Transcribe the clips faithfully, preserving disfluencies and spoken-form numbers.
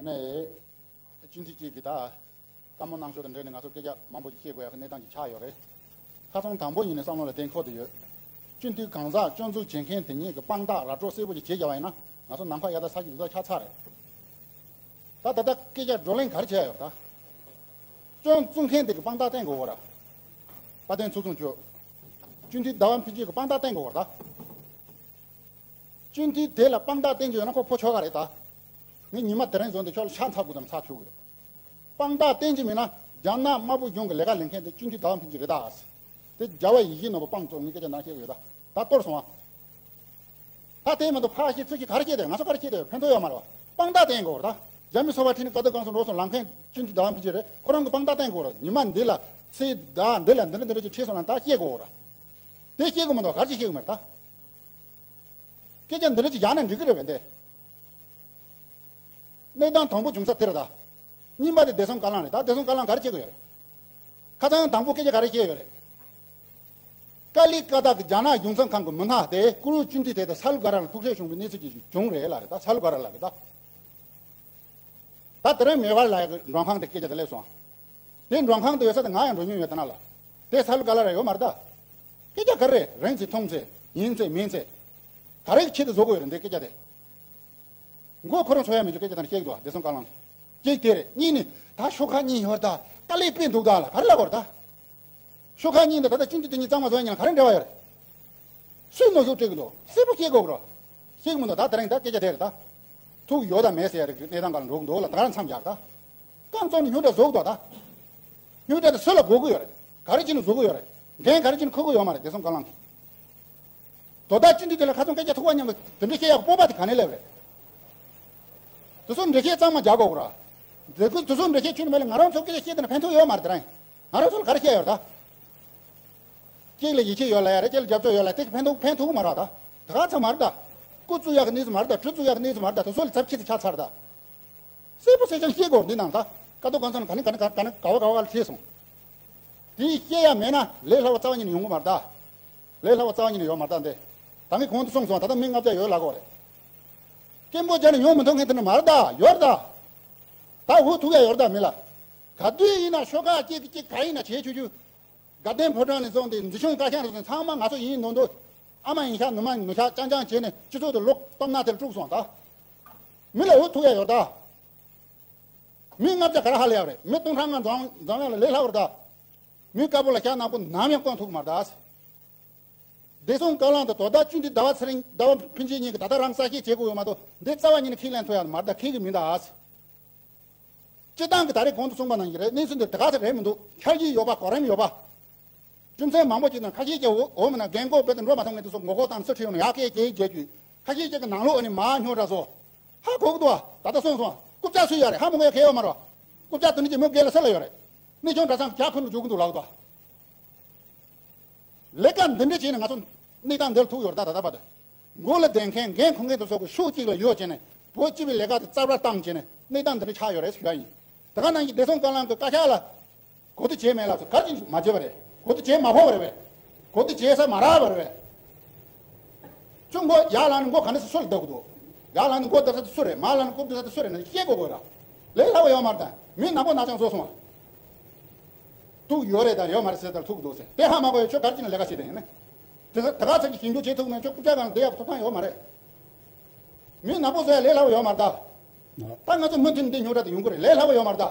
ནས་སྤྱི་འཐུས་གཅིག་གིས་ད་བཀའ་མོལ་གནང་ཕྱོགས་དང་འབྲེལ་ནས་ང་ཚོ་སྐད་ཆ་མང་པོ་ཞིག་བཤད་དགོས་ཡག་གི་གནས་སྟངས་ཅིག་ཆགས་ཡོད་རེད། ཁ་སང་དང་པོ་ཉིད་ནས་བསམ་བློ་ལ་གཏན་འཁེལ་དུ་ཡོད། སྤྱི་འཐུས་གང་ཟག་སྐྱོན་འཛུགས་བྱེད་མཁན་དེ་ཉིད་ཀྱི་དཔང་རྟགས་ར་སྤྲོད་གསལ་པོ་ཅིག་བྱེད་བཞག་པ་ཡིན་ན་ང་ཚོ་ནམ་མཁའ་གཡའ་དང་ས་གཞི་འདུག་ཆགས་ཚར་རེད། ད་ད་ལྟ་སྐད་ཆ་བགྲོ་གླེང་ག་རེ་བྱས་ཡོད་ད། སྐྱོན་བཙུགས་མཁན་དེ་གི་དཔང་རྟགས་བསྟན་དགོས་བ་ར། དཔལ་ལྡན་ཚོགས་གཙོ་མཆོག་སྤྱི་འཐུས་ཟླ་བ་ཕུན་སྐྱིད་ཀྱི་དཔང་རྟགས་བསྟན་དགོས་བ་ར་ད། སྤྱི་འཐུས་དེ་ལ་དཔང་རྟགས་བསྟན་རྒྱུ་ཡོད་ན་ཁོ་ཕོ་ཆོག་ག་རེད་ད། ངས་ཉི་མ་དེ་རིང་བཟོ་འདི་ཁྱོད་ལ་ཤ་ཚ་དགོས་དམ་ཚ་ཆུག་གི། དཔང་རྟགས་བསྟན་གྱི་མེད་ན་རྒྱ་ནག་དམར་པོ་གཞུང་གི་ལས་ཀ་ལས་མཁན་དེ་སྤྱི་འཐུས་ཟླ་བ་ཕུན་སྐྱིད་རེད་ད། དེ་རྒྱལ་བ་ཡིད་བཞིན་ནོར་བུ་དཔང་བཙུགས་ངས་སྐད་ཆ་ནང་བཤད་གི་ཡོད་ད། ད་གཏོར་སོང་ཨ། ད་དེ་མ་གཏོགས་ཕར་བཤད་ཚུར་བཤད་ག་རེ་བཤད་དེ་ང་ཚོ་ག་རེ་བཤད་དེ་ཕན་ཐོགས་ཡོད་མ་རེད་བ། དཔང་རྟགས་བསྟན་དགོས་རེད་ད། རྒྱ་མི་སོ་པ་ཁྲིད་ནས་ཀ་ཏོ་གང་སོང་རོགས་སོང་ལམ་མཁན་སྤྱི་འཐུས་ཟླ་བ་ཕུན་སྐྱིད་རེད། ཁོ་རང་གི་དཔང་རྟགས་བསྟན་དགོས་རེད། ཉི་མ་འདི་ལ་ཚེས་ཟླ་འདི་ལ་འདི་འདྲ་འདི་འདྲ་ཅིག་ཁྲིད་སོང་ན་ད་བཤད་དགོས་རེད། དེ་བཤད་དགོས་མ་གཏོགས་ག་རེ་ཅིག་བཤད་དགོས་མ་རེད་ད། སྐད་ཆ་འདི་འདྲ་ཅིག་བཞག་ན་འགྲིག་གི་རེད་བས་འདི། གནས་སྟངས་དང་པོ་བྱུང་ས་དེ་རེད་ད། གཉིས་པ་དེ་བདེ་སྲུང་བཀའ་བློན་རེད་ད། བདེ་སྲུང་བཀའ་བློན་ག་རེ་བྱེད་དགོས་ཡོད་རེད། ཁ་སང་དང་པོ་སྐད་ཆ་ག་རེ་བཤད་ཡོད་རེད། ཀ་ལི་ཀ་ཏ་གི་རྒྱ་ནག་གཞུང་ཚབ་ཁང་གི་མི་སྣ་དེ་ཀུ་རུ་ཅུན་ཏི་དེ་དང་ས་ལུ་ག་ར་ལ་ཐུག་འཕྲད་བྱུང་བའི་གནས་ཚུལ་ཅིག་བྱུང་རེད་ལ་རེད་ད། ས་ལུ་ག་ར་ལ་རེད་ད། ད་དེ་རིང་མེ་ཝར་ལ་ཡ་གི་མགྲོན་ཁང་དེ་སྐད་ཆ་དེ་སླེབས་སོང་། དེ་མགྲོན་ཁང་དུ་ཡོད་ས་དེ་ང་ཡང་འགྲོ་མྱོང་ཡོད་ད་ན་ལ། དེ་ས་ལུ་ག་ལ་ར་ཡོད་མ་རེད་ད། སྐད་ཆ་ག་རེ་རེད། རིང་ཚེ་ཐུང་ཚེ་ཡིན་ཚེ་མིན་ཚེ། ག་རེ་གི་ཆེད་དུ་བཟོ་དགོས་ཡོད་རེད་འདི་སྐད་ཆ་དེ། མགོ་ཁོ་རང་ཚོ་ཡ་མི་ཚོ་སྐད་ཆ་དང་བཤད་འདུག་བདེ་སྲུང་བཀའ་བློན། གཅིག་དེ་རེད། གཉིས་ནི་ད་ཤོག་ཁག་གཉིས་ཡོད་ད། དཀའ་ལས་དཔེ་འདུག་ད་ལ་ག་རེ་ལབ་དགོས་རེད་ད། ཤོག་ཁག་གཉིས་འདི་ད་ལྟ་སྤྱི་འཐུས་དེ་གཉིས་གཙང་མ་བཟོ་ཡ་གཉིས་ལ་ག་རེ་འབྲེལ་བ་ཡོད་རེད། སུས་ནོར་འཁྲུལ་སྤྲད་གི་འདུག་གསལ་པོ་བཤད་དགོས་རོ། བཤད་གི་མི་འདུག་ད་དེ་རིང་ད་སྐད་ཆ་དེ་རེད་ད། ཐུག་ཡོད་ད་མེད་ཟེར་ཡ་རེད། གནས་སྟངས་ག་ལ་འགྲོ་གི་འདུག་ལ་ད་ག་རང་མཚམས་སྦྱར་ད། རྐང་བཙུགས་ནས་རྙོག་དྲ་བཟོ་གི་འདུག་ད། རྙོག་དྲ་དེ་སུ་ལ་དགོས་གི་ཡོད་རེད། ག་རེ་བྱས་ནས་བཟོ་གི་ཡོད་རེད། འགན་ག་རེ་བྱས་ནས་འཁུར་གི་ཡོད་མ་རེད་བདེ་སྲུང་བཀའ་བློན་གྱིས། དོ་བདག་སྤྱི་འཐུས་དེ་ལ་ཁ་ཚོན་སྐད་ཆ་ཐུག་པ་མཉམ་དུ་དེ་འདྲ་བཤད་ཡག་སྤོབས་པ་དེ་ག་ནས་སླེབས་རེད། དེ་ཚོ་འགྲེལ་བཤད་གཙང་མ་རྒྱག་དགོས་ར། དེ་ཚོ་དེ་ཚོ་འགྲེལ་བཤད་ཁྱོན་ནས་མེད་ལ་ང་རང་ཚོ་སྐད་ཆ་བཤད་དེ་ན་ཕན་ཐོགས་ཡོད་མ་རེད་དེ་རིང་། ང་རང་ཚོ་ལ་ག་རེ་བཤད་ཡོད་རེད་ད། གཅིག་ལ་ཡིད་ཆེས་ཡོད་ལ་ཡ་རེད། གཅིག་ལ་རྒྱབ་སྐྱོར་ཡོད་ལ་དེ་ཕན་ཐོགས་ཕན་ཐོགས་མ་རེད་ད། དེ་ག་ཚང་མ་རེད་ད། སྐུ་བཙུགས་ཡག་གི་གནས་ཚུལ་མ་རེད་ད། གྲི་བཙུགས་ཡག་གི་གནས་ཚུལ་མ་རེད་ད། དེ་ཚོ་ལ་ཚབས་ཆེ་ཚེ་ཆགས་ཚར་ད། གསལ་པོ་གསལ་རྐྱང་བཤད་དགོས་འདི་ནང་ད། ཀ་ཏོ་གང་ཚང་ག་ནི་ག་ནི་ག་ག་ནི་ག་བ་ག་བ་ལ་བྱས་སོང་། དེ་བཤད་ཡ་མེད་ན་ལས་སླ་བ་རྩ་བ་ཉིད་ནས་ཡོང་གི་མ་རེད་ད། ལས་སླ་བ་རྩ་བ་ཉིད་ནས་ཡོད་མ་རེད་ད་འདི། ད་ངས་གོང་དུ་གསུངས་སོང་། ད་ལྟ་མི་ལྔ་བརྒྱ་ཡོད་ལབ་གོ་རེད། སྐད་འབོད་བརྒྱབ་ནས་ཡོང་མི་ཐུབ་མཁན་དེ་འདྲ་མ་རེད་ད། ཡོད་རེད་ད། ད་འུ་ཐུག་ཡ་ཡོད་རེད་ད་མི་ལ། ག་དུས་ཡིན་ན་ཤོག་ཁག་གཅིག་གིས་གཅིག་ག་ཡིན་ན་བྱེད་ཆོག་ཆོག་དགའ་ལྡན་ཕོ་བྲང་ནས་བཟུང་སྟེ་འཛིན་སྐྱོང་བཀའ་ཤག་ནས་བཟུང་ཚང་མ་ང་ཚོ་ཡིན་མདོག་མདོག་ཨ་མ་ཡིན་ཤག་ནུ་མ་ནུ་ཤག་རྐྱང་རྐྱང་བྱས་ནས་སྤྱི་ཚོགས་དེ་ལོག་སྟོབས་ན་དེར་དཀྲུགས་སོང་ད། མི་ལ་འུ་ཐུག་ཡ་ཡོད་ད། མི་ལྔ་བརྒྱ་ག་རེ་ཧ་ལས་ཡ་རེད། མི་སྟོང་ཕྲག་ལྔ་འཛོམས་འཛོམས་ཡ་ལ་ལས་སླ་བ་རེད་ད། མི་དཀར་པོ་ལ་ཞྭ་ནག་པོ་ནམ་ཡང་བསྐོན་ཐུབ་མ་རེད་ད། བདེ་སྲུང་བཀའ་བློན་དང་དོ་བདག་བཅུ་འདི་ཟླ་བ་ཚེ་རིང་ཟླ་བ་ཕུན་སྐྱིད་གཉིས་ཀྱིས་ད་ལྟ་རང་གསལ་བཤད་བྱེད་དགོས་ཡོད་མ་གཏོགས་འདི་རྩ་བ་ཉིད་ནས་ཁས་ལེན་ཐུབ་ཡ་མ་རེད་ད། ཁས་ཀྱི་མིན་ད། སྤྱི་བཏང་གི་ད་རེས་གོང་དུ་གསུངས་པ་ནང་བཞིན་རེད། གནས་ཚུལ་འདི་དེ་ག་ཚོད་རེད་མི་འདུག་འཆར་གཞི་ཡོད་པ་གོ་རིམ་ཡོད་པ། རྒྱུ་མཚན་མང་པོ་ཅིག་དང་ཁ་ཤས་ཀྱིས་འོ་འོ་མིན་ན་རྒན་གོག་དཔེ་དེ་འགྲོ་མ་ཐུབ་མཁན་དེ་ཚོ་མགོ་སྐོར་བཏང་ཚུར་ཁྲིད་ཡོང་ན་ཡག་གེ་གེ་རྒྱལ་རྒྱུ། ཁ་ཤས་ཅིག་གི་ནང་ལོགས་ནས་མ་སྨྱོ་འདྲ་བཟོ། ཧ་གོ་གི་འདུག་ཨ། ད་ལྟ་སོང་སོང་ཨ། རྐུབ་བཀྱག་སུས་ཡོད་རེད། ཧ་མི་གོ་ཡ་གལ་ཡོད་མ་རེད། རྐུབ་བཀྱག་དེ་འདྲ་ཅིག་མོ་སྒེར་ལ་སེལ་ལ་ཡོད་རེད། གནས་ཆུང་གྲྭ་ཚང་གི་ཇ་ཁུར་ནས་འཇུག་གི་འདུག་ལབ་གི་འདུག་ཨ། ལས་ཀ་འདི་འདྲ་བྱས་ནས་ང་ཚོ་གནས་སྟངས་འདིར་ཐུག་ཡོད་རེད་ད། ད་ལྟ་བར་དུ་མགོ་ལ་ལྡན་མཁན་འགན་འཁུར་མཁན་དེ་ཚོ་གི་ཤུགས་གཅིག་ལ་ཡོད་བྱས་ནས་བོད་སྤྱི་པའི་ལས་ཀ་དེ་རྩ་བར་བཏང་བྱས་ནས་གནས་སྟངས་འདི་འདྲ་ཆགས་ཡོད་རེད་ཞུ་ཡ་ཡིན། དེ་ག་ནང་བཞིན་བདེ་སྲུང་བཀའ་བློན་གྱི་བཀའ་ཤག་ལ་གོ་བསྡུར་བྱས་མེད་ལབ་སོང་། ག་རེ་བྱས་མ་བྱས་པ་རེད། གོ་བསྡུར་བྱས་མ་ཕོག་པ་རེད་པས། གོ་བསྡུར་བྱས་ས་མ་རག་པ་རེད་པས། ཁྱོད་མགོ་ཡར་ལངས་ནས་མགོ་ག་ནས་སུ་ལ་བརྡབ་གི་འདུག་ཡར་ལངས་ནས་མགོ་བརྡབ་ས་དེ་སུ་རེད། མར་ལངས་ནས་མགོ་བརྡབ་ས་དེ་སུ་རེད་ན་ཤེས་དགོས་དགོས་ར། ལས་སླ་བོ་ཡོད་མ་རེད་ད། མི་ནག་པོ་ནག་ཅང་བཟོ་སོང་བ། དུག་ཡོད་རེད་ད་ཡོད་མ་རེད་ཟེར་ད་ཐུག་གི་འདུག་ཟེར། དེ་ཧ་མ་གོ་ཡ་ཁྱོད་ག་རེ་བྱས་ནས་ལས་ཀ་བྱེད་དེ་ཡིན་ན། དེ་ད་ག་ཚོད་ཀྱི་ཞིབ་འཇུག་བྱེད་ཐུབ་ན་ཁྱོད་རྐུབ་བཀྱག་སྒང་བསྡད་ཡག་ཐོབ་ཐང་ཡོད་མ་རེད། མི་ནག་པོ་བཟོ་ཡ་ལས་སླ་བོ་ཡོད་མ་རེད་ད། ད་ང་ཚོ་མུ་མཐུད་འདི་རྙོག་དྲ་དེ་ཡོང་གི་རེད། ལས་སླ་བོ་ཡོད་མ་རེད་ད།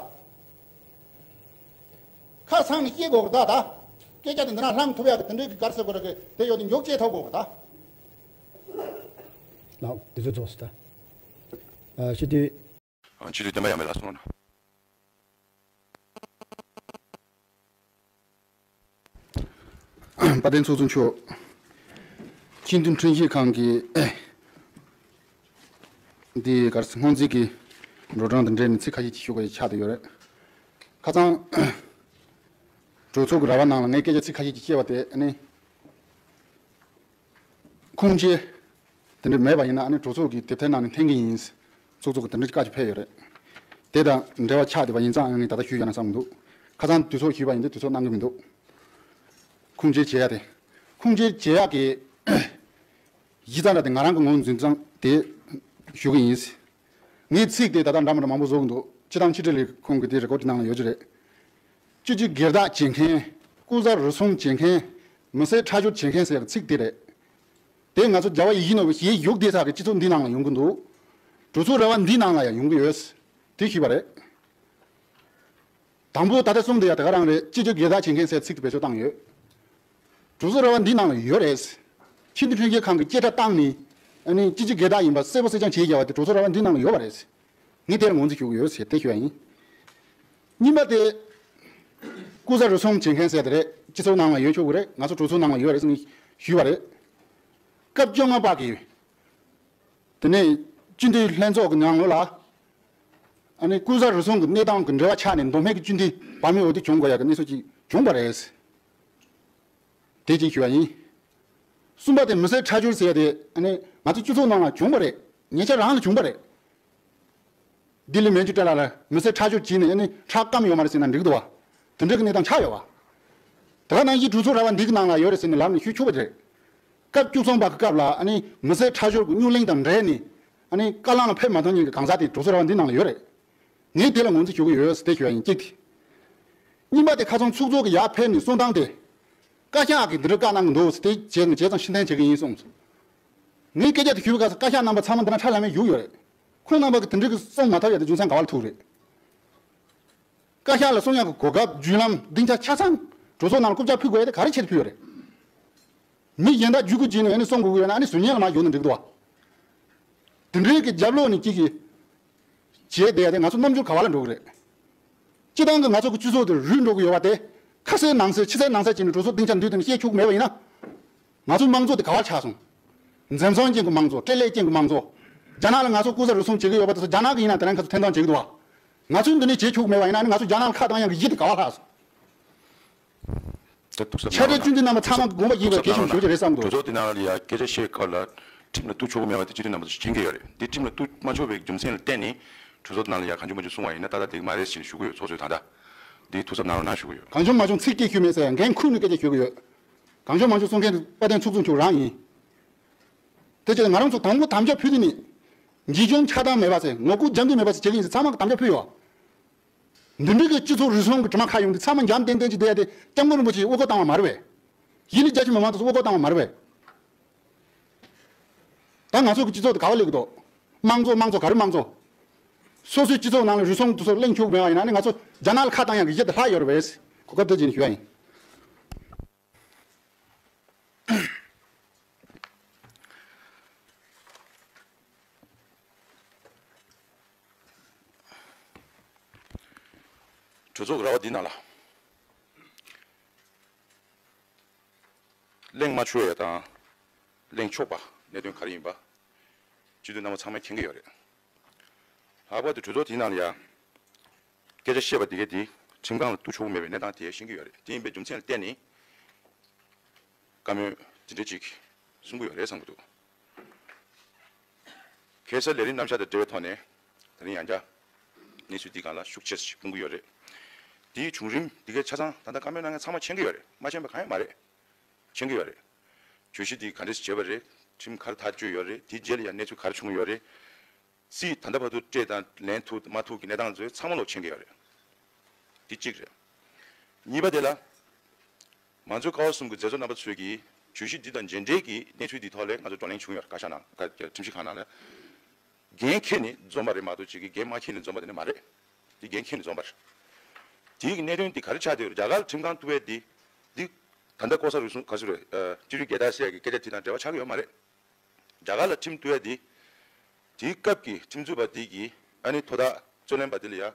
ཁ་ཚང་ནས་སྐྱེལ་དགོས་རེད་ད། ད་སྐད་ཆ་དེ་འདི་ན་ལྷམ་ཐུབ་ཡག་གི་དེ་འདྲའི་གི་ག་རེ་ཟེར་དགོས་རེད་གི་དེ་ཡོད་དེ་མགྱོགས་སྐྱེལ་ཐུབ་དགོས་རེད་ད། ལགས་དེ་ཚོ་རྫོགས་སོང་ད། ཨ་སྤྱི་འཐུས། ཨ་སྤྱི་འཐུས་བསྟན་པ་ཡར་མེ་ལགས་གསུངས་རོགས་གནང་། དཔལ་ལྡན་ཚོགས་གཙོ་མཆོག་སྤྱི་འཐུས་ཁྲིམས་ཞིབ་ཁང་གི་འདི་གར་སྔོན་རྩིས་ཀྱི་འགྲོ་གྲོན་དང་འབྲེལ་ནས་ཚིག་ཁ་ཤས་ཅིག་ཞུ་དགོས་ཡ་ཆགས་བསྡད་ཡོད་རེད། ཁ་སང་གྲོས་ཚོགས་ཀྱི་ར་བ་ནང་ལ་ངས་སྐད་ཆ་ཚིག་ཁ་ཤས་ཅིག་བཤད་པ་དེ་ནི། ཁུངས་སྐྱེལ་དེ་འདྲ་མེད་པ་ཡིན་ན་ཨ་ནི་གྲོས་ཚོགས་ཀྱི་དེབ་ཐེར་ནང་ནས་འཐེན་གྱི་ཡིན། ཚོགས་གཙོ་གི་དེ་འདྲ་བཀའ་ཅིག་ཕེབས་ཡོད་རེད། དེ་དང་འབྲེལ་བ་ཆགས་བསྡད་པ་ཡིན་ཙང་ཨ་ནི་ད་ལྟ་ཞུས་བཞག་ན་བསམ་གྱི་འདུག་ཁ་སང་དུས་ཚོད་ཞུས་པ་ཡིན་དུས་དུས་ཚོད་གནང་གི་མི་འདུག་ཁུངས་སྐྱེལ་བྱེད་ཡ་དེ། ཁུངས་སྐྱེལ་བྱེད་ཡ་གི་གཞི་རྩ་འདྲ་དེ་ང་རང་གི་ངོས་འཛིན་སྟངས་དེ་ཞུ་གི་ཡིན། ངས་ཚིག་དེ་ད་ལྟ་འདྲ་མི་འདྲ་མང་པོ་བཟོ་གི་འདུག་སྤྱི་བཏང་ཕྱི་དྲིལ་ལས་ཁུངས་ཀྱི་དེ་རེ་ཀོ་ཌི་ནང་ལ་ཡོད་ཀྱི་རེད། སྤྱི་སྤྱོད་སྒེར་བདག་བྱེད་མཁན། སྐུ་ཚབ་རུལ་སུངས་བྱེད་མཁན། མི་སེར་ཁྲག་སྦྱོར་བྱེད་མཁན་ཟེར་ཡག་ཚིག་དེ་རེད། དེ་ང་ཚོ་རྒྱལ་བ་ཡིད་བཞིན་ནོར་བུ་ཞེས་བཞུགས་བསྡད་ས་གི་སྤྱི་ཚོགས་འདི་ནང་ལ་ཡོང་གི་འདུག་གྲོས་ཚོགས་ར་བ་འདི་ནང་ལ་ཡང་ཡོང་གི་ཡོད། དེ་ཞུས་པ་རེད། དང་པོ་ད་ལྟ་གསུངས་དེ་ཡང་དེ་ག་རང་རེད། སྤྱི་སྤྱོད་སྒེར་བདག་བྱེད་མཁན་ཟེར་ཚིག་དེ་བེད་སྤྱོད་བཏང་ཡོད། གྲོས་ཚོགས་ར་བ་འདི་ནང་ལ་ཡོད་རེད། ཆེས་མཐོའི་ཁྲིམས་ཞིབ་ཁང་གི་བཅད་ཁྲ་བཏང་ནས་ཨ་ནི་སྤྱི་སྤྱོད་སྒེར་བདག་ཡིན་པ་གསལ་པོ་གསལ་རྐྱང་བྱས་བཞག་པ་དེ་གྲོས་ཚོགས་ར་བ་འདི་ནང་ལ་ཡོད་པ་རེད། ངས་དེར་ངོས་འཛིན་ཞུ་གི་ཡོད་ཟེར་དེ་ཞུ་བ་ཡིན། གཉིས་པ་དེ། སྐུ་ཚབ་རུལ་སུངས་བྱེད་མཁན་ཟེར་དེ་རེད། སྤྱི་ཚོགས་ནང་ལ་ཡོད་ཆོག་གི་རེད། ང་ཚོ་གྲོས་ཚོགས་ནང་ལ་ཡོད་རེད་ཟེར་ནས་ཞུས་པ་རེད། སྐབས་བཅོ་ལྔ་པ་གི། དེ་ནས་སྤྱི་འཐུས་ལྷན་ཚོགས་ཀྱི་ནང་ལོགས་ལ། ཨ་ནི་སྐུ་ཚབ་རུལ་སུངས་ཀྱི་གནས་སྟངས་ཀྱི་འབྲེལ་བ་ཆགས་ནས་མདོ་སྨད་ཀྱི་སྤྱི་འཐུས་བར་མའི་འོས་བསྡུ་བྱུང་དགོས་ཡག་གི་གནས་ཚུལ་ཅིག་བྱུང་བ་རེད། དེ་གཅིག་ཞུ་བ་ཡིན། གསུམ་པ་དེ་མི་སེར་ཁྲག་སྦྱོར་ཟེར་ཡ་དེ་ཨ་ནི་ང་ཚོ་སྤྱི་ཚོགས་ནང་ལ་བྱུང་བ་རེད། ཉེ་ཆར་རང་ལ་བྱུང་བ་རེད། ལྡི་ལི་མན་ཇུ་ཏྲ་ལ་ལ་མི་སེར་ཁྲག་སྦྱོར་བྱས་ནས་ཨ་ནི་ཁྲག་སྐམ་ཡོད་མ་རེད་ཟེར་ན་འགྲིག་འདུག་བ། དེ་འདྲ་གི་གནས་སྟངས་ཆགས་ཡོད་བ། དེ་ག་ནང་བཞིན་གྲོས་ཚོགས་ར་བ་འདི་གི་ནང་ལ་ཡོད་རེད་ཟེར་ནས་ལབ་ནས་ཞུ་ཆོག་པ་རེད། སྐབས་བཅུ་གསུམ་པ་གི་སྐབས་ལ་ཨ་ནི་མི་སེར་ཁྲག་སྦྱོར་གྱི་རྙོག་གླེང་དང་འབྲེལ་ནས་ཨ་ནི་བཀའ་བློན་ལ་ཕེབས་མ་ཐུབ་མཁན་གྱི་གང་ཟག་དེ་གྲོས་ཚོགས་ར་བ་འདི་ནང་ལ་ཡོད་རེད། ངས་དེ་ལ་ངོས་འཛིན་ཞུ་གི་ཡོད་ཟེར་དེ་ཞུ་བ་ཡིན་གཅིག་དེ། གཉིས་པ་དེ་ཁ་སང་ཚོགས་གཙོ་གི་ཡར་ཕེབས་ནས་གསུང་སྟངས་དེ། བཀའ་ཤག་གིས་འདི་འདྲ་བཀའ་གནང་གི་འདུག་ཟེར་དེ་བྱས་ནས་བྱས་ཙང་ཕྱིར་འཐེན་བྱེད་ཀྱི་ཡིན་གསུངས་སོང་། ངས་སྐད་ཆ་དེ་ཞུ་བའི་སྐབས་སུ་བཀའ་ཤག་རྣམ་པ་ཚང་མ་འདི་ན་ཁྲ་ལམ་མེ་བཞུགས་ཡོད་རེད། ཁོང་རྣམ་པ་གིས་དེ་འདྲའི་གསུང་མ་ཐུབ་ཡ་དེ་རྒྱུ་མཚན་ག་བ་ལ་ཐུག་རེད། བཀའ་ཤག་ལ་གསུང་ཡག་གི་གོ་སྐབས་བརྒྱུད་ལམ་སྡིངས་ཆ་ཆ་ཚང་གྲོས་ཚོགས་ནང་ལ་རྐུབ་བཀྱག་ཕུལ་དགོས་ཡ་དེ་ག་རེ་ཆེད་དུ་ཕུལ་ཡོད་རེད། མི་གཞན་དག་བརྒྱུད་སྐུར་བྱས་ནས་ཨ་ནི་གསུང་དགོས་ཀྱི་ཡོད་ན་ཨ་ནི་ཟུར་ཉན་ལ་མར་བཞུགས་ན་འགྲིག་འདུག་བ། དེ་འདྲའི་གི་རྒྱབ་ལོགས་ནས་ཅིག་གིས་བྱས་བསྡད་ཡ་དེ་ང་ཚོ་རྣམ་འགྱུར་ག་བ་ལ་འགྲོ་གི་རེད། སྤྱི་བཏང་གི་ང་ཚོ་གི་སྤྱི་ཚོགས་དེ་རུལ་འགྲོ་གི་ཡོད་པ་དེ། ཁ་གསལ་ནང་གསལ་ཕྱི་གསལ་ནང་གསལ་བྱས་ནས་གྲོས་ཚོགས་སྡིངས་ཆ་འདུས་ཏེ་ནས་བཤད་ཆོག་གི་མེད་པ་ཡིན་ན། ང་ཚོའི་དམངས་གཙོ་དེ་ག་བར་ཆགས་སོང་། འཛེམ་ཟོན་ཅན་གྱི་དམངས་གཙོ། སྤྲེལ་ལད་ཅན་གྱི་དམངས་གཙོ། རྒྱ་ནག་ལ་ང་ཚོ་སྐུ་ཚབ་རུལ་སུངས་བྱེད་ཀྱི་ཡོད་པ་དེ་ཚོ་རྒྱ་ནག་གི་ཡིན་ན་དེ་རིང་ཁ་ཚོ་འཐེན་ཐང་བྱེད་ཀྱི་འདུག་བ། ང་ཚོའི་འདི་ནས་བྱེད་ཆོག་གི་མེད་པ་ཡིན་ན་ནི་ང་ཚོ་རྒྱ་ནག་ལ་ཁ་བཏང་ཡག་གི་གཞི་དེ་ག་བར་ལྷག་སོང་། དེ་ཐུགས་གསོ་ཕྱག་སྦྲེལ་བསྐྲུན་དུས་རྣམ་པ་ཚང་མ་གི་དགོངས་པ་ཡིན་པའི་གལ་ཆེན་པོ་ཞིག་རེད་བསམ་གི་འདུག་གྲོས་ཚོགས་དེ་ནང་ལ་ཡ་སྐད་ཆ་བཤད་སྐབས་ལ་ཁྲིམས་ལ་གཏུག་ཆོག་གི་མེད་པ་དེ་སྤྱི་འཐུས་རྣམ་པ་ཚོས་མཁྱེན་གྱི་ཡོད་རེད། འདི་ཁྲིམས་ལ་གཏུག་མ་ཆོག་པའི་རྒྱུ་མཚན་ལ་བརྟེན་ནས་གྲོས་ཚོགས་དེ་ནང་ལ་ཡ་གང་བྱུང་མང་བྱུང་གསུང་བ་ཡིན་ན་ཏག་ཏག་འགྲིག་གི་མ་རེད་ཟེར་ནས་ཞུ་གི་ཡོད། ཚོགས་གཙོས་ད་ལྟ་འདི་ཐུགས་གཟབ་གནང་རོགས་གནང་ཞུ་གི་ཡོད། གང་བྱུང་མང་བྱུང་ཚིག་སྐད་ཤོད་མེད་ཟེར་ཡང་འགན་ཁུར་ནས་སྐད་ཆ་ཤོད་ཀྱི་ཡོད། གང་བྱུང་མང་བྱུང་གསུང་མཁན་དེ་དཔལ་ལྡན་ཚོགས་གཙོ་མཆོག་རང་ཡིན། དེ་བྱས་ང་རང་ཚོ་དང་པོ་དམ་བཅའ་ཕུལ་དུས་ནས། ངེས་འབྱུང་ཆགས་སྡང་མེད་པ་ཟེར་ངོ་རྒོལ་རྒྱབ་འདུན་མེད་པ་ཟེར་བྱེད་ཀྱི་ཡིན་ཟེར་ཚང་མ་གི་དམ་བཅའ་ཕུལ་ཡོད། འདི་འདྲའི་གི་སྤྱི་ཚོགས་རུལ་སུངས་ཀྱི་དྲི་མ་ཁ་ཡོང་དུས་ཚང་མ་འཇམ་ཏན་ཏན་ཅིག་བསྡད་ཡ་དེ་སྐྱབས་མགོན་རིན་པོ་ཆེས་དབུ་སྐོར་བཏང་བ་མ་རེད་པས། ཡིད་ལུས་རྒྱ་ཆེ་མི་མང་ཚོས་དབུ་སྐོར་བཏང་བ་མ་རེད་པས། ད་ང་ཚོ་གི་སྤྱི་ཚོགས་དེ་ག་བ་སླེབས་ཀྱི་འདུག་དམངས་གཙོ་དམངས་གཙོ་ག་རེ་དམངས་གཙོ། སོ་སོའི་སྤྱི་ཚོགས་ནང་ལ་རུལ་སུངས་དེ་ཚོ་གླེང་ཆོག་མེད་པ་ཡིན་ན་ནི་ང་ཚོ་རྒྱ་ནག་ལ་ཁ་བཏང་ཡག་གི་གཞི་དེ་ལྷག་ཡོད་རེད་པས། གོ་སྐབས་དེ་བྱིན་ཞུ་ཡ་ཡིན། གྲོས་ཚོགས་ཀྱི་ར་བ་འདི་ནང་ལ་གླེང་མ་ཆོག་ཡ་དང་གླེང་ཆོག་པ་གནད་དོན་ག་རེ་ཡིན་པ་སྤྱི་འཐུས་རྣམ་པ་ཚང་མས་མཁྱེན་གྱི་ཡོད་རེད། ལྷག་པར་དུ་གྲོས་ཚོགས་འདིའི་ནང་ལ་ཡ་སྐད་ཆ་བཤད་པ་འདི་གས་འདི་ཁྲིམས་ཁང་ལ་གཏུག་ཆོག་གི་མེད་པའི་གནས་སྟངས་དེ་ཤེས་ཀྱི་ཡོད་རེད། དེ་ཡིན་པའི་རྒྱུ་མཚན་ལ་བརྟེན་ནས། བཀའ་མོལ་དེ་འདྲ་ཅིག་གསུང་གི་ཡོད་རེད་བསམ་གྱི་འདུག་ཁ་སང་ལས་རིམ་རྣམ་གཞག་དང་འབྲེལ་བའི་ཐོག་ནས་དེ་རིང་ཡང་བསྐྱར་གནས་ཚུལ་འདིའི་སྒང་ལ་ཤུགས་ཆེ་ཞིག་སྤུངས་ཀྱི་ཡོད་རེད། དེའི་བྱུང་རིམ་འདི་གའི་ཆ་ཚང་ད་ལྟ་བཀའ་མོལ་གནང་མཁན་ཚང་མ་མཁྱེན་གྱི་ཡོད་རེད། མ་མཁྱེན་པ་གང་ཡང་མ་རེད། མཁྱེན་གྱི་ཡོད་རེད། བརྗོད་གཞི་འདི་ག་འདྲས་བྱས་པ་རེད། ཁྲིམས་ག་རེ་ཐག་གཅོད་ཡོད་རེད། དེའི་རྗེས་ལ་ཡང་གནས་ཚུལ་ག་རེ་བྱུང་ཡོད་རེད། རྩིས་ད་ལྟ་བར་དུ་སྤྲད་དང་ལེན་ཐུབ་མ་ཐུབ་ཀྱི་གནས་སྟངས་ཚོ་ཚང་མ་ལོག་མཁྱེན་གྱི་ཡོད་རེད། འདི་གཅིག་རེད། གཉིས་པ་དེ་ལ། མང་གཙོའི་ཀ་བ་གསུམ་གྱི་མཛད་གཙོ་རྣམ་པ་ཚོས་ཀྱིས་བརྗོད་གཞི་འདི་དང་འབྲེལ་འབྲེལ་གྱི་གནས་ཚུལ་འདིའི་ཐོག་ལ་ང་ཚོ་བགྲོ་གླེང་བྱུང་ཡོད་རེད། བཀའ་ཤག་ནང་བཀའ་ཁྲིམས་ཞིབ་ཁང་ནང་ལ། འགན་འཁྱེར་ནས་འཛོམས་པ་རེད་མ་གཏོགས་ཅིག་གི་འགན་མ་འཁྱེར་ནས་འཛོམས་པ་དེ་ནི་མ་རེད། འདི་འགན་འཁྱེར་ནས་འཛོམས་པ་རེད། དེའི་གི་གནད་དོན་འདི་ག་རེ་ཆགས་བསྡད་ཡོད་རེད། རྒྱ་གར་ཁྲིམས་ཁང་གཏུག་པའི་འདི། འདི། ད་ལྟ་ལྐོག་ཟ་རུལ་སུངས་ག་ཚོད་རེད། ཨ། སྤྱི་འཐུས་སྒེར་བདག་བཤད་ཀྱི་སྐད་ཆ་དེ་དང་འབྲེལ་བ་ཆགས་ཀྱི་ཡོད་མ་རེད། རྒྱ་གར་ལ་ཁྲིམས་གཏུག་ཡ་དེ། དེའི་སྐབས་ཀྱི་ཁྲིམས་རྩོད་པ་དེ་གིས་ཨ་ནི་དོ་བདག་རྩོད་ལེན་པ་དེ་ལ་ཡ།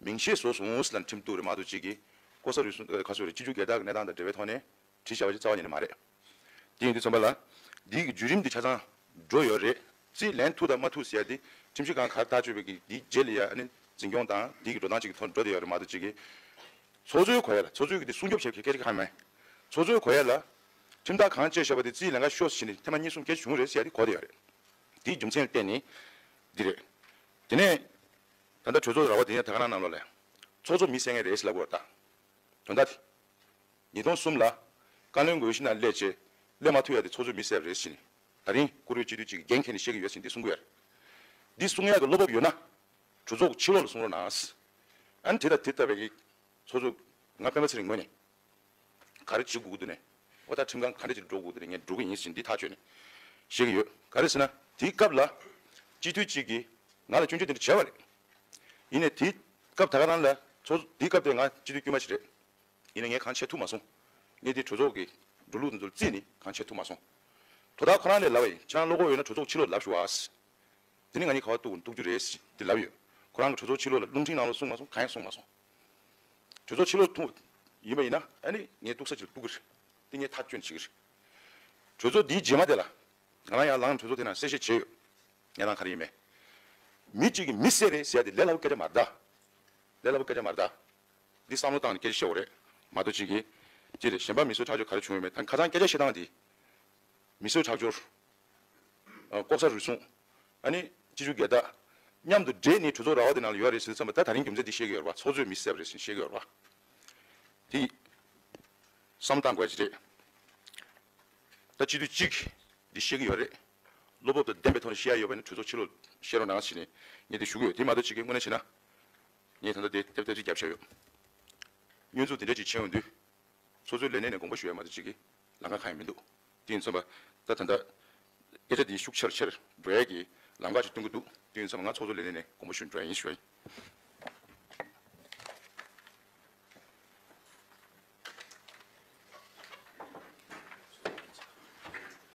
མིང་ཤས་བཟོས་སོང་ཟེར་ལ་ཁྲིམས་གཏུག་རེད་མ་གཏོགས་གཅིག་གིས་ལྐོག་ཟ་རུལ་སུངས་ཁ་གསོ་རེད། སྤྱི་སྤྱོད་སྒེར་བདག་གི་གནས་སྟངས་དང་འབྲེལ་བའི་ཐོག་ནས་བྲིས་བཞག་པ་ཞིག་རྩ་བ་ཉིད་ནས་མ་རེད། དེ་ཡིན་དུས་ཙམ་པ་ལ་འདིའི་གི་བརྒྱུད་རིམ་འདི་ཆ་ཚང་འགྲོ་ཡོད་རེད། རྩིས་ལེན་ཐུབ་དང་མ་ཐུབ་ཟེར་ཡ་དེ་ཁྲིམས་ཞིབ་ཁང་གར་ཐག་གཅོད་པའི་གི་འདིའི་རྗེས་ལ་ཡ་ཨ་ནི་འཛིན་སྐྱོང་དང་འདིའི་གི་འགྲོ་སྟངས་ཅིག་གི་ཐོག་འགྲོ་བསྡད་ཡོད་རེད་མ་གཏོགས་གཅིག་གིས་ཚོགས་གཙོའི་གོ་ཡ་ལ། ཚོགས་གཙོས་གི་དེ་སྲུང་སྐྱོབ་བྱེད་མཁན་སྐད་ཆ་གང་མེད། ཚོགས་གཙོའི་གོ་ཡ་ལ་ཁྲིམས་ཐག་གང་བཅད་བཞག་པ་དེ་རྩིས་ལེན་ག་ཤོག་ཟེར་ནས་ཐེངས་མ་གཉིས་གསུམ་སྐད་ཆ་བྱུང་རེད་ཟེར་ཡ་དེ་གོ་བསྡད་ཡོད་རེད། དེའི་རྒྱུ་མཚན་ལ་བརྟེན་ནས་འདི་རེད། དེ་ནས། ད་ལྟ་གྲོས་ཚོགས་ར་བ་དེ་ཡང་དེ་ག་རང་ནང་ལོགས་ལ། ཚོགས་གཙོ་མི་བསད་མཁན་རེད་ཟེར་ལབ་དགོས་རེད་ད། དོན་དག་དེ། ཉིས་སྟོང་གསུམ་ལ། བཀའ་བློན་དགོངས་གཞི་ནང་སླེབས་བྱས། སླེབས་མ་ཐུབ་ཡ་དེ་ཚོགས་གཙོ་མི་བསད་པ་རེད་ཟེར་ནས། ད་རིང་བཀུར་འོས་སྤྱི་འཐུས་གཅིག་གིས་འགན་འཁྱེར་ནས་བཤད་ཀྱི་ཡོད་ཟེར་འདི་གསུང་གི་ཡོད་རེད། འདི་གསུང་ཡག་གི་བློ་སྤོབས་ཡོད་ན་གྲོས་ཚོགས་ཕྱི་ལོགས་ལ་གསུང་རོགས་གནང་། ཨ་ནི་དེ་དང་དེ་ལྟ་བུའི་གི་ཚོགས་གཙོ་ང་སྤེན་པ་ཚེ་རིང་ངོས་ནས་ག་རེ་བྱེད་དགོས་ཀྱི་འདུག་ནས་ཨོ་ད་ཁྲིམས་ཁང་ག་འདྲ་ཅིག་འགྲོ་དགོས་ཀྱི་འདུག་ངས་འགྲོ་གི་ཡིན་ཟེར་འདི་ཐག་ཆོད་ནས་བཤད་ཀྱི་ཡོད། ག་རེ་ཟེར་ན་དེའི་སྐབས་ལ་སྤྱི་འཐུས་གཅིག་གིས་ང་ལ་སྐྱོན་བརྗོད་དེ་འདྲ་བྱས་པ་རེད། ཡིན་ནའི་དེའི་སྐབས་ད་ག་རང་ལ་ཚོགས་དེའི་སྐབས་དེ་ང་སྤྱི་འཐུས་དཀྱུས་མ་ཞིག་རེད། ཡིན་ནའི་ངས་གང་བྱེད་ཐུབ་མ་སོང་། ངས་དེ་གྲོས་ཚོགས་ཀྱི་འགྲོ་ལུགས་དེ་ཚོར་བརྩིས་ནས་གང་བྱེད་ཐུབ་མ་སོང་། དོ་བདག་ཁོ་རང་ལས་ལབ་པ་ཡིན། ཁྱེད་རང་བློ་ཁོག་ཡོད་ན་གྲོས་ཚོགས་ཕྱི་ལོགས་ལབ་ཤོག་ཨ། དེ་ནི་ང་གཉིས་ཁ་བ་གཏུག་གཏུག་རྒྱུ་རེད་ཟེར་དེ་ལབ་ཡོད། ཁོ་རང་གིས་གྲོས་ཚོགས་ཕྱི་ལོགས་ལ་རླུང་འཕྲིན་ནང་ལ་གསུངས་མ་སོང་། གང་ཡང་གསུངས་མ་སོང་། གྲོས་ཚོགས་ཕྱི་ལོགས་ཐུག་ཡིན་པ་ཡིན་ན་ཨ་ནི་ངས་གཏུག་ས་ཅིག་ལ་གཏུག་གི་རེད། དེ་ངས་ཐག་གཅོད་བྱེད་ཀྱི་རེད། གྲོས་ཚོགས་འདིའི་རྗེས་མ་དེ་ལ་ང་རང་ཡང་ལངས་གྲོས་ཚོགས་དེ་ནང་གསལ་བཤད་བྱས་ཡོད། ངས་རང་ག་རེ་ཡིན་མེད། མི་གཅིག་གིས་མི་བསད་རེད་ཟེར་ཡ་དེ་ལས་སླ་པོ་སྐད་ཆ་མ་རེད་ད། ལས་སླ་པོ་སྐད་ཆ་མ་རེད་ད། འདི་བསམ་བློ་བཏང་ནས་སྐད་ཆ་བཤད་དགོས་རེད། མ་གཏོགས་གཅིག་གིས་ཅི་རེད་གཞན་པ་མི་གསོད་ཁྲག་སྦྱོར་ག་རེ་བྱུང་ཡོད་མེད་ད་ཁ་སང་སྐད་ཆ་བཤད་སྟངས་འདི། མི་གསོད་ཁྲག་སྦྱོར། ཨ་ལྐོག་ཟ་རུལ་སུངས། ཨ་ནི་སྤྱི་སྤྱོད་སྒེར་བདག་མཉམ་དུ་འདྲེས་ནས་གྲོས་ཚོགས་ར་བ་དེ་ནང་ལ་ཡོད་རེད་ཟེར་དུས་ཙམ་པ་ད་ད་རིང་རྒྱུ་མཚན་འདི་བཤད་ཀྱི་ཡོད་རེད་བ། ཚོགས་གཙོས་མི་བསད་པ་རེད་ཟེར་བཤད་ཀྱི་ཡོད་རེད་བ། དེ་བསམ་བློ་བཏང་དགོས་ཀྱི་རེད། ད་སྤྱི་འཐུས་གཅིག་འདི་བཤད་ཀྱི་ཡོད་རེད། བློ་སྤོབས་དང་ལྡན་པའི་ཐོག་ནས་བཤད་ཡ་ཡོད་པ་ནི་གྲོས་ཚོགས་ཕྱི་ལོགས་བཤད་རོགས་གནང་ཟེར་ནས་ངས་འདི་ཞུ་གི་ཡོད། དེ་མ་གཏོགས་གཅིག་གིས་དངོས་གནས་བྱས་ན་ངས་ད་ལྟ་དེ་ཏེབ་ཏེབ་ཅིག་བརྒྱབ་བཞག་ཡོད། སྐྱོན་འཛུགས་དེ་འདྲ་ཅིག་བྱས་ཡོང་དུས། སོ་སོའི་ལས་གནས་ནས་དགོངས་པ་ཞུ་ཡ་མ་གཏོགས་གཅིག་གིས་ལམ་ཁ་གང་ཡང་མི་འདུག་དེ་ཡིན་ཙམ་པ། ད་ད་ལྟ་སྐད་ཆ་འདི་ཤུགས་ཆེར་ཆེར་འགྲོ་ཡ་གི་ལམ་ཁ་ཅིག་སྟོན་གྱི་འདུག་དེ་ཡིན་ཙམ་པ་ང་ཚོགས་གཙོ་ལས་གནས་ནས་དགོངས་པ་ཞུ་འགྲོ་ཡ་ཡིན་ཞུ་ཡ་ཡིན།